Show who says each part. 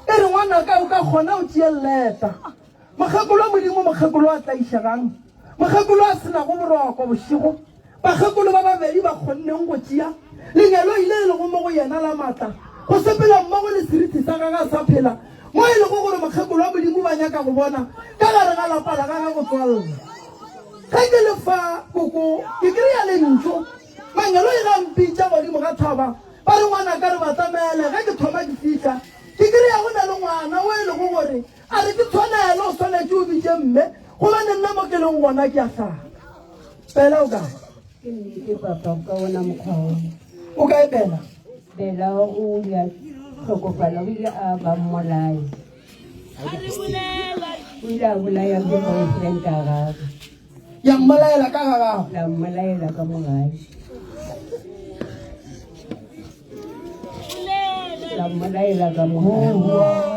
Speaker 1: E re, Ngwanaka, o ka kgona o tšee lleta. Mokgekolo wa Modimo, mokgekolo a tlaišegang, mokgekolo a se nago boroko bošego, bakgekolo ba babedi ba kgonneng go tšea lengeloi le e lego mo go yena la matla, go sepela mmogo le seriti sa gagwe a sa phela, mo e lego gore mokgekolo wa Modimo ba nyaka go bona ka gare ga lapa la gagwe go tswalla. Ge ke le fa, koko, ke kry-a lentšu, mangeloi ga a mpitša godimo ga thaba, ba re, Ngwanaka, re batamele. Ge ke thoma ke fihla, ke kry-a go na le ngwana o e lego gore A re, Ke tshwanelo, o swanetše o bitše mme, gobane nna mo ke leng gona ke a hlaka. Bela o kae?
Speaker 2: Ke nnete, papa, ka wona mokgwa wo.
Speaker 1: O kae Bela?
Speaker 2: Bela o ile a hlokofala, o ile a ba mmolai. O ile a bolaya ke boyfriend ya gagwe.
Speaker 1: Ya mmolaela ka ga gago?
Speaker 2: La mmolaela ka mo gae. La mmolaela ka mo gae.